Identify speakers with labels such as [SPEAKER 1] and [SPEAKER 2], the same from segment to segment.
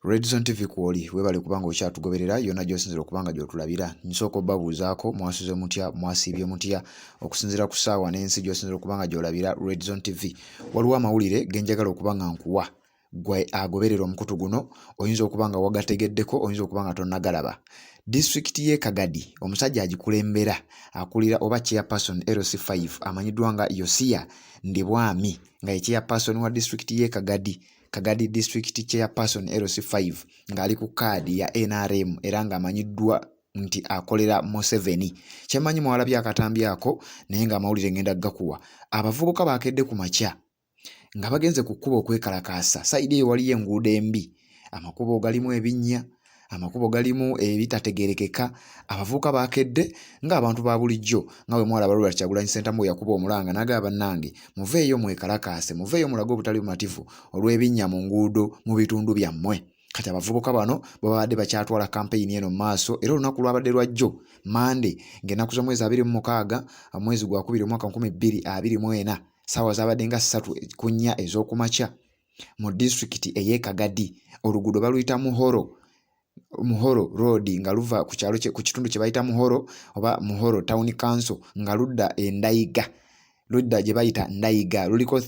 [SPEAKER 1] Redzone TV kwoli, webale kubanga okyatugoberera yonna gy'osinzira okuba nga gy'otulabira. Nsooka obabuuzaako mwasuze mutya, mwasiibye mutya okusinziira ku ssaawa n'ensi gy'osinzira okuba nga gy'olabira Redzone TV. Waliwo amawulire ge njagala okuba nga nkuwa gwe agoberera omukutu guno oyinza okuba nga wagategeddeko oyinza okuba nga tonnagalaba. Disitulikiti y'e Kagadi omusajja agikulembera akulira oba chairperson LC5 amanyiddwa nga Yosiya Ndibwami nga ye chairperson wa disitulikiti y'e Kagadi Kagadi District Chairperson LC5 ng'ali ku kaadi ya NRM era ng'amanyiddwa nti akolera Museveni. Kyemmanyi mwalabye akatambi ako naye ng'amawulire ngenda gakuwa. Abavubuka baakedde ku makya nga bagenze ku kkubo okwekalakaasa. Sayidi eyo waliyo enguudo embi, amakubo galimu ebinnya, amakubo galimu ebitategeerekeka. Abavubuka baakedde ng'abantu ba bulijjo nga bwe mwalaba Robert Kyagulanyi Ssentamu bwe yakuba omulanga n'agamba bannange muveeyo mwekalakaase, muveeyo mulage obutali bumativu olw'ebinnya mu nguudo mu bitundu byammwe. Kati abavubuka bano babadde bakyatwala kampeyini eno mu maaso era olunaku lwabadde lwajjo Mande ng'ennaku z'omwezi 26 omwezi gwakubiri omwaka 2024 ssaawa zaabadde nga 3:45 ez'okumakya mu disitulikiti ey'e Kagadi. Oluguudo baluyita Muhoro, Muhoro Road nga luva ku kyalo ku kitundu kye bayita Muhoro oba Muhoro Town Council nga ludda e Ndaiga ludda gye bayita Ndaiga luliko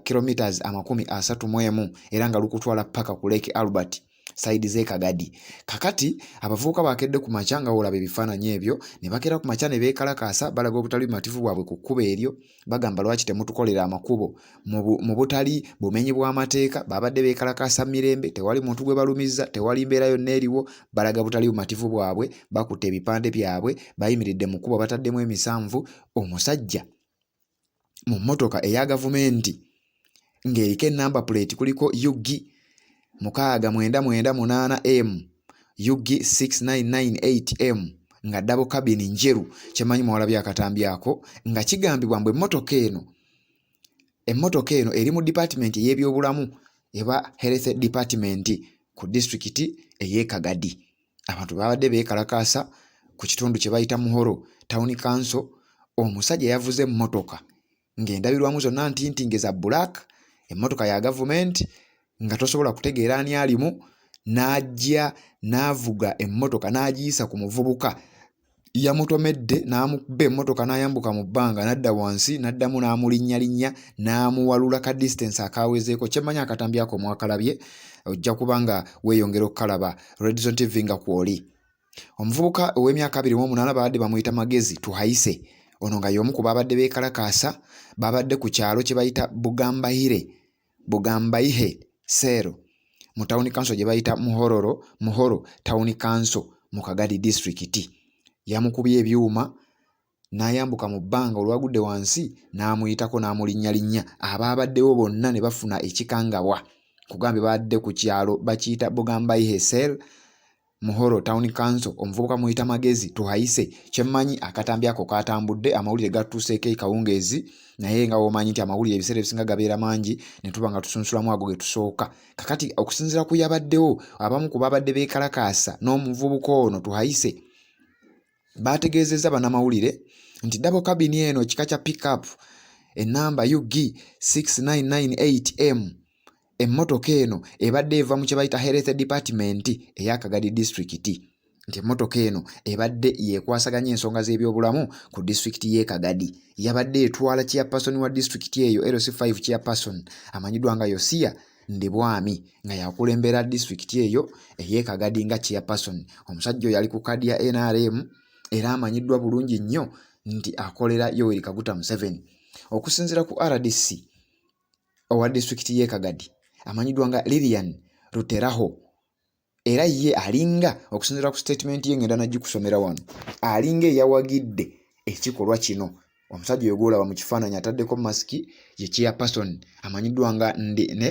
[SPEAKER 1] kilometers 31 era nga lukutwala paka ku Lake Albert sayidi z'e Kagadi. Kakati abavubuka bakedde ku makya nga wolaba ebifaananyi ebyo ne bakeera ku makya ne beekalakaasa balaga obutali bumativu bwabwe ku kkubo eryo bagamba lwaki temutukolera amakubo mu butali bumenyi bw'amateeka babadde beekalakaasa mirembe tewali muntu gwe balumizza tewali mbeera yonna eriwo balaga butali bumativu bwabwe bakutte ebipande byabwe bayimiridde mu kkubo bataddemu emisanvu omusajja mu mmotoka eya gavumenti ng'eriko ennamba puleeti kuliko UG 6998 M UG 6998 M nga double cabin njeru kyemanyi mwalabye akatambi ako nga kigambibwa mbu emmotoka eno eri mu dipaatimenti ey'ebyobulamu eba health department ku disitulikiti ey'e Kagadi. Abantu babadde beekalakaasa ku kitundu kye bayita Muhoro Town Council. Omusajja yavuze emmotoka ng'endabirwamu zonna ntintinge za bbulaaka, emmotoka ya gavumenti nga tosobola kutegeera ani alimu, n'ajja n'avuga emmotoka n'agiyisa ku muvubuka. Yamutomedde n'amukuba emmotoka n'ayambuka mu bbanga n'adda wansi n'addamu n'amulinnyalinnya n'amuwalula ka distance akaawezeeko. Kye mmanyi akatambi ako mwakalabye, ojja kuba nga weeyongera okukalaba. Redzone TV nga kw'oli. Omuvubuka ow'emyaka 28 babadde bamuyita Magezi Tuhaise ono nga y'omu ku baabadde beekalakaasa babadde ku kyalo kye bayita Bugambahire Bugambaihe Cell mu tawuni kanso gye bayita Muhororo Muhoro Town Council mu Kagadi disitulikiti. Yamukubye ebyuma n'ayambuka mu bbanga olwagudde wansi n'amuyitako n'amulinnyalinnya abaabaddewo bonna ne bafuna ekikangabwa. Nkugambye baadde ku kyalo bakiyita Bugambaihe Cell Muhoro Town Council omuvubuka muyita Magezi Tuhayise kyemmanyi akatambi ako katambudde amawulire gatuuseeko ekawungeezi naye nga womanyi nti amawulire ebiseera ebisinga gabeera mangi ne tuba nga tusunsulamu ago ge tusooka kakati okusinziira ku yabaddewo abamu ku babadde beekalakaasa n'omuvubuka ono Tuhayise baategeezezza bannamawulire nti double cabin eno ekika kya pickup ennamba UG 6998M Emmotoka eno ebadde eva mu kye bayita Health Department eya Kagadi disitulikiti nti emmotoka eno ebadde yeekwasaganya ensonga z'ebyobulamu ku disitulikiti y'e Kagadi. Yabadde etwala chairperson wa disitulikiti eyo LC5 chairperson amanyiddwa nga Yosia Ndibwami nga yakulembera disitulikiti eyo ey'e Kagadi nga chairperson. Omusajja oyo ali ku kaadi ya NRM era amanyiddwa bulungi nnyo nti akolera Yoweri Kaguta Museveni. Okusinziira ku rdc, owa disitulikiti y'e Kagadi amanyiddwa nga Lilian Ruteraho era ye alinga okusinziira ku sitatimenti ye ngenda nagikusomera wano alinga eyawagidde ekikolwa kino omusajja oyo gwolaba mu kifaananyi ataddeko masiki ye chairperson amanyiddwa nga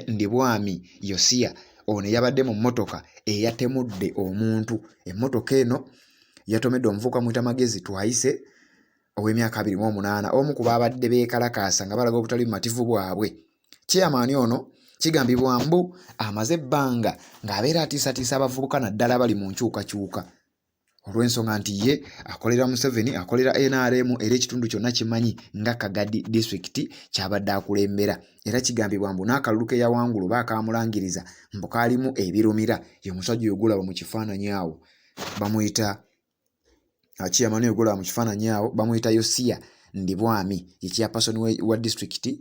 [SPEAKER 1] Ndibwami Yosiya ono eyabadde mu mmotoka eyatemudde omuntu emmotoka eno yatomedde omuvubuka muyita Magezi Twayise ow'emyaka 28 omu ku baabadde beekalakaasa nga balaga obutali bumativu bwabwe. Chairman ono kigambibwa mbu amaze ebbanga ng'abeera atiisatiisa abavubuka naddala abali mu nkyukakyuka. Olw'ensonga nti ye akolera Museveni, akolera NRM, era ekitundu kyonna kimanyi nga Kagadi disitulikiti ky'abadde akulembera. Era kigambibwa mbu n'akalulu ke yawangula oba akaamulangiriza mbu kaalimu ebirumira. Ye musajja oyo gw'olaba mu kifaananyi awo bamuyita Chairman oyo gw'olaba mu kifaananyi awo bamuyita Yosia Ndibwami, ye chairperson wa disitulikiti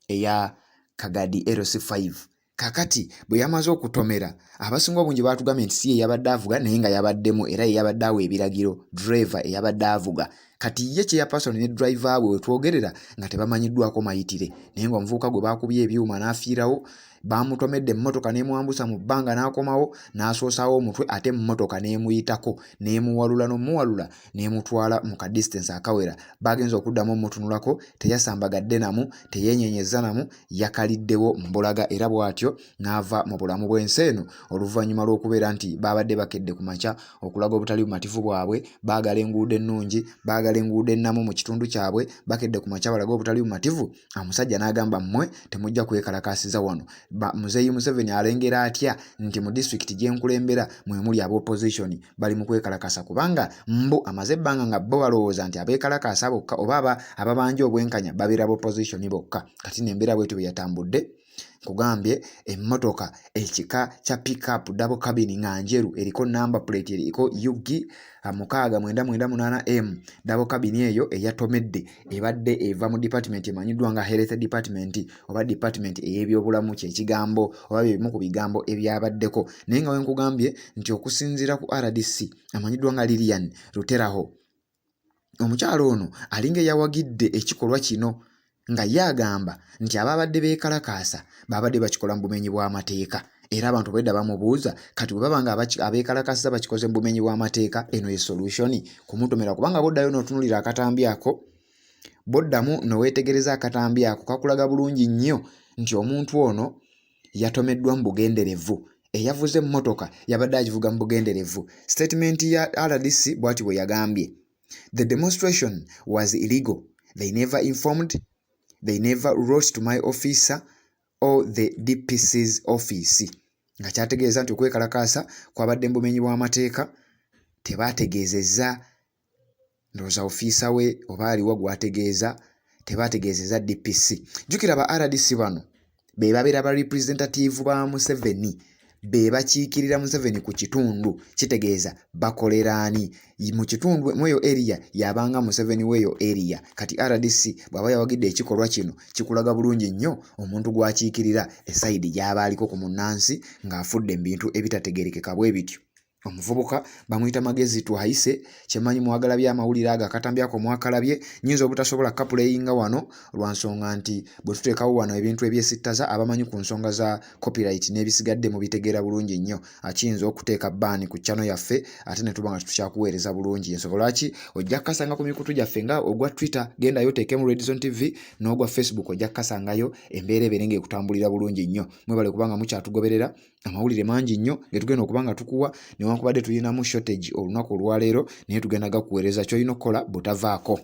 [SPEAKER 1] eya Kagadi LC5. Kakati bwe yamaze okutomera, abasinga obungi baatugambye nti si ye yabadde avuga naye nga yabaddemu era ye yabadde awa ebiragiro driver eyabadde avuga. Kati ye chairperson ne driver we wetwogerera nga tebamanyiddwako mayitire naye nga omuvubuka gwe baakubye ebyuma n'afiirawo baamutomedde emmotoka n'emwambusa mu bbanga n'akomawo n'asoosaawo omutwe ate emmotoka n'emuyitako n'emuwalula n'omuwalula n'emutwala mu ka distance akawera. Baagenze okuddamu omutunulako teyasambagadde namu teyeenyenyezza namu yakaliddewo mbulaga era bw'atyo n'ava mu bulamu bw'ensi eno oluvannyuma lw'okubeera nti baabadde bakedde ku makya okulaga obutali bumativu bwabwe. Baagala enguudo ennungi, baagala enguudo ennamu mu kitundu kyabwe. Bakedde ku makya balage obutali bumativu, omusajja n'agamba mmwe temujja kwekalakaasiza wano. Muzeeyi Museveni alengera atya nti mu disitulikiti gye nkulembera mwe muli aba opposition bali mu kwekalakasa kubanga mbu amaze ebbanga nga bo balowooza nti abeekalakaasa bokka oba ababanja obwenkanya babeera ba opposition bokka. Kati nembeera bwetyo bwe yatambudde. Nkugambye emmotoka ekika kya pickup double cabin nga njeru eriko number plate eriko UG 6998M double cabin eyo eyatomedde ebadde eva mu department emanyiddwa nga health department oba department ey'ebyobulamu kyekigambo oba bye bimu ku bigambo ebyabaddeko. Naye nga wenkugambye nti okusinziira ku RDC amanyiddwa nga Lilian Ruteraho, omukyala ono alinga eyawagidde ekikolwa kino nga ye agamba nti abaabadde beekalakaasa baabadde bakikola mu bumenyi bw'amateeka. Era abantu obwedda bamubuuza kati bwe baba nga abeekalakaasiza bakikoze mu bumenyi bw'amateeka, eno ye solution kumutomera? Kubanga bw'oddayo n'otunuulira akatambi ako, bw'oddamu ne weetegereza akatambi ako kakulaga bulungi nnyo nti omuntu ono yatomeddwa mu bugenderevu. Eyavuze emmotoka yabadde agivuga mu bugenderevu. Sitatimenti ya RDC bw'ati bwe yagambye: The demonstration was illegal. They never informed, they never wrote to my officer or the DPC's office. Nga kyategeeza nti okwekalakaasa kwabadde mu bumenyi bw'amateeka, tebaategeezezza ndowooza ofiisa we oba aliwa gw'ategeeza, tebaategeezezza DPC. Jjukira ba RDC bano be babeera ba representative ba Museveni, be bakiikirira Museveni ku kitundu, kitegeeza bakolera ani mu kitundu mweyo area yabanga Museveni weeyo area. Kati RDC bw'aba yawagidde ekikolwa kino kikulaga bulungi nnyo omuntu gw'akiikirira esayidi gy'aba aliko ku munnansi ng'afudde mu bintu ebitategeerekeka bwe bityo. Omuvubuka bamuyita Magezi Tuhayise. Kyemmanyi mwagala byamawulire ago, akatambi ako mwakalabye. Nyinza obutasobola kapuleyinga wano lwa nsonga nti bwe tuteekawo wano ebintu ebyesittaza, abamanyi ku nsonga za copyright n'ebisigadde mubitegeera bulungi nnyo, akiyinza okuteeka baani ku channel yaffe ate ne tuba nga tetukyakuweereza bulungi. Ensonga lwaki ojja kukasanga ku mikutu gyaffe nga ogwa Twitter, gendayo oteekemu Redzone TV, n'ogwa Facebook ojja kukasangayo, embeera ebeere ng'ekutambulira bulungi nnyo. Mwebale kubanga mukyatugoberera. Amawulire mangi nnyo ge tugenda okuba nga tukuwa, newankubadde tulinamu shortage olunaku olwaleero, naye tugenda gakuweereza. Ky'olina okukola butavaako.